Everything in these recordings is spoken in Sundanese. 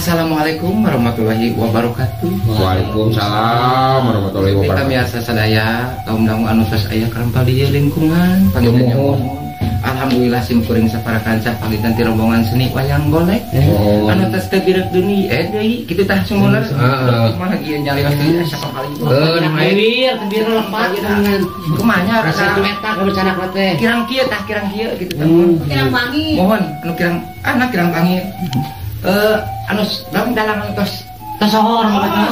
Assalamualaikum warahmatullahi wabarakatuh. Waalaikumsalam warahmatullahi Kita wabarakatuh. Biasa sadaya kaum dangu anu tos aya karempal di lingkungan panginten. Nuhun. Alhamdulillah sim kuring sapara kanca panginten ti rombongan seni wayang golek anu tos teu birek deui deui kitu tah sumbeuna. Kumaha ieu nyalios deui asa kali. Tebir, tebir lepat dengan Kumaha nya rasa eta kebencana teh. Kirang kieu tah, kirang kieu kitu tah. Kirang wangi. Mohon anu kirang anak kirang panggil. Anu dalam dalang anu tos Tasohor.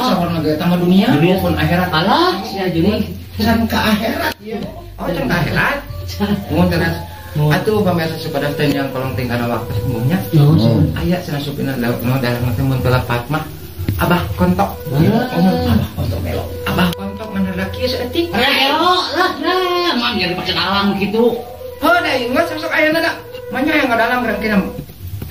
Sohor ge tambah dunia Dunia. Maupun akhirat. Alah, sia jadi. Can ka akhirat ieu. Oh, can ka akhirat. Mohon teras. Atuh pamirsa supados teh yang kolong ting kana waktu semuanya. Aya cenah supina lauk no dalang teh mun telepat mah Abah Kontok. Abah Kontok melo. Abah Kontok ngan rada kieu saeutik. Relo lah, nah, mang jadi pakai dalang gitu. Heuh da ieu mah sok ayeuna da. Manya yang ngadalang reng kina.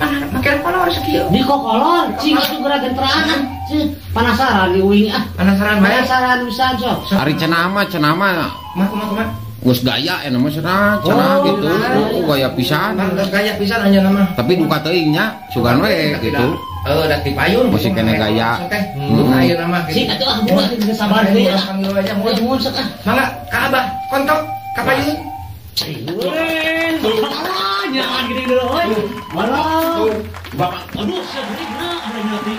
Mana make kolor sakieu. Di kokolor, cing atuh geura genterangan. Cing, penasaran di uing ah. Penasaran bae. Penasaran pisan sok. Ari cenah mah Mah kumaha kumaha. Geus gaya eta mah cenah cenah Oh, gitu. benar. Oh, gaya pisan. Mah geus gaya pisan anjeunna mah. Tapi duka teuing nya, sugan we gitu. Da ti payun. Masih kena gaya. Teh, duka ayeuna mah. Cing atuh ah buat geus sabar deui ah. Panggil aja Mun mun. mun sok ah. Mangga ka Abah Kontok ka payun. Alah, jangan gede dulu, oi. Walah. Bapak, aduh, sia gede na, ada nanti.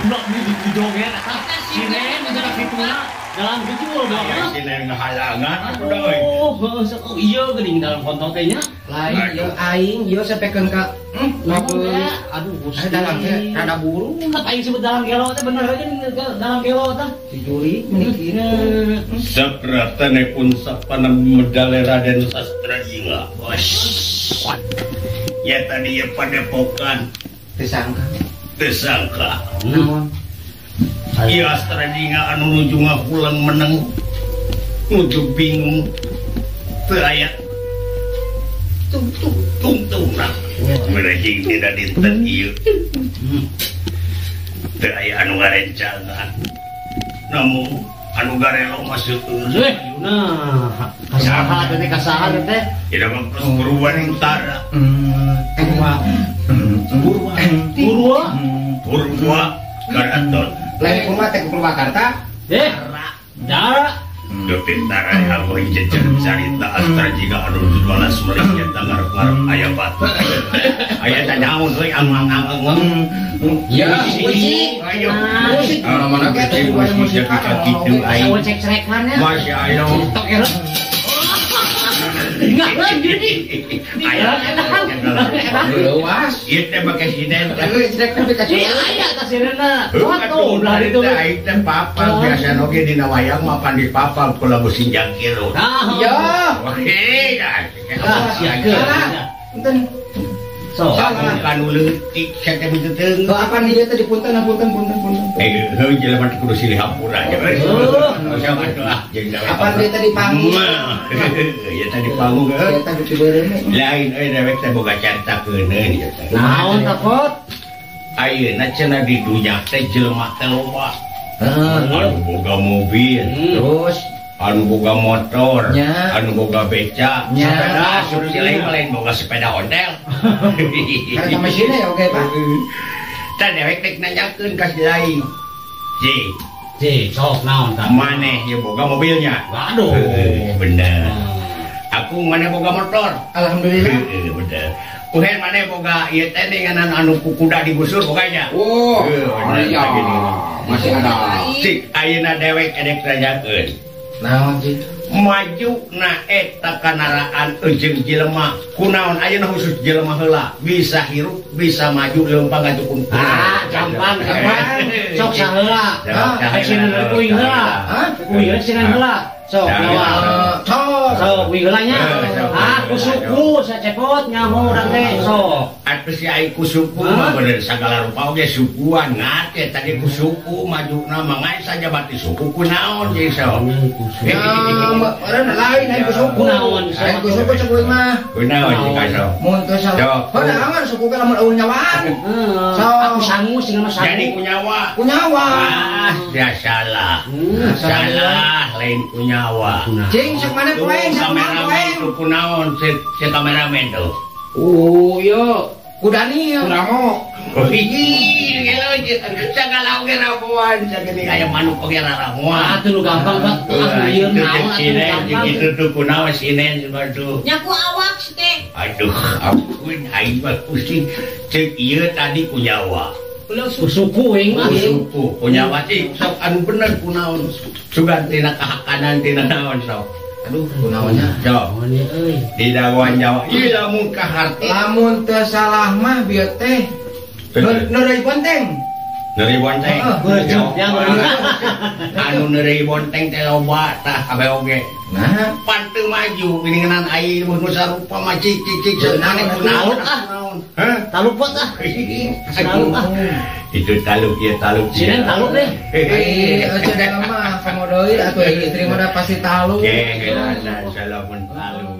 Nok di di joget eta. Sinen eta kituna dalam gitu bapak. Sinen ngahalangan aku da euy. Oh, heuh, sok oh, iya geuning dalam kontol teh nya. Lain ieu aing ieu sapekeun ka Aduh, aduh, Eh, dalam teh rada buru. Aing sebut dalam gelo teh bener aja dalam gelo teh. Si juri meni kieu. Sapratane pun sapana medale Raden Sastra Jingga. Ya tadi ya padepokan Teu sangka. Tersangka. Naon? Ieu Astra Jingga anu nuju ngahulang meneng nuju bingung teu aya tung tungtungna. Merejing dina dinten ieu. Teu aya anu ngarencangan. Namun anu garelo mah seueur. Nah, kasaha teh kasaha teh. Ida mah Purwan Utara. Purwa. Purwa. Purwa. Purwa Karaton. Lain Purwa teh Purwakarta. Eh, dara. Duh pintar aku jejer carita Astra Jingga anu dibalas meuli nyata ngarep-ngarep aya batu. Aya teh naon euy ang-ang-ang. Ya, musik. Ayo. Musik. Mana-mana gede musik jadi kitu aing. Sawo cek-cerekan ya. Masya Allah. Tok era. Enggak jadi. Aya. Leuwas. Ieu teh make sinen. Lalu cek teh ka Iya, aya tas sirena. Wah, belah itu. Aing teh papang biasa oge dina wayang mah pan di papang kula musim jangkiro. Nah, Ya. Oke, dah. Ah, siaga. Punten. So, Salah kanu leutik sia teh beuteung. Tuh apa nih dia tadi punten punten punten punten. Eh, heuh jelema teh kudu silih hampura aja. Siapa tuh ah jeung Apa dia tadi panggung? Ya tadi panggung heuh. Dia tadi beureum. Lain euy dewek teh boga carita keuneun ieu teh. Naon takot? Ayeuna cenah di dunya teh jelema teh loba. Heeh. Anu boga mobil, Terus anu boga motor, Nya. anu boga beca, Nya. sepeda asup si lain mah lain boga sepeda ontel. karena mesinnya ya oke Pak. Tah dewek teh nanyakeun ka si lain. Si, Si, sok naon tah? maneh ieu boga mobilnya? Waduh. Heuh, bener. Aku maneh boga motor. Alhamdulillah. Heuh, bener. Uhen maneh boga ieu teh dengan anu kukuda digusur boganya. Oh, Heuh, bener, iya. gini. Masih ada. Cik ayeuna dewek edek nanyakeun. Naon sih? Maju na eta kanaraan jeung jelema kunaon ayeuna khusus jelema heula bisa hirup bisa maju leumpang ngajukun. Ah, gampang, gampang. Sok saheula. Ah, Sineun kuing heula. Hah? Kuing sineun heula. Sok lawan. Sok. Sok kuing heula nya. Sok. Ah, ku suku sacepot nyaho urang teh sok. Atuh si ai ku suku mah bener sagala rupa oge sukuan ngat tadi ku suku majuna mah ngan saja bati suku kunaon jeung sok. Ya, meureun lain aing ku suku. Kunaon? Aing ku suku cek kuing mah. Kunaon jeung sok. Mun teu salah. Sok. Heuh angan suku ge lamun eueuh nyawaan. Heeh. Sok. Aku sangu sih mah sangu. Jadi ku nyawa. Ku nyawa. Ah, ya salah. Salah lain ku nyawa. Cing sok mana Tuh, ku aing sok mana ku kameramen aing. tuh kunaon si kameramen tuh. Oh, iya. Ku Daniel. Kuramo. Oh, ih, gelo Sagala oge ramuan, sageuning aya manuk oge raramuan. Atuh nu gampang Pak. Ah ieu naon atuh gampang. Itu tuh kunaon sinen batu. Nya ku awak teh. Aduh, ampun aing mah pusing. Ceuk ieu tadi ku nyawa. Suku aing mah. Suku ku nyawa sih sok anu bener kunaon. Sugan tina kahakanan tina naon sok. Aduh, kunaonnya. Sok. Di dawan nyawa. Ieu lamun kaharti. Lamun teu salah mah bieu teh. Neureuy bonteng. Neureuy bonteng. Anu neureuy bonteng teh loba tah kabeh oge. Nah, pan teu maju geuningan ai nu sarupa mah cik cik cik naon ah. Hah? Taluk pot ah. Taluk ah. Itu taluk ieu taluk. Sinen taluk deh. Eh, eueuh mah komo deui atuh istri mah pasti taluk. Ge, salamun taluk.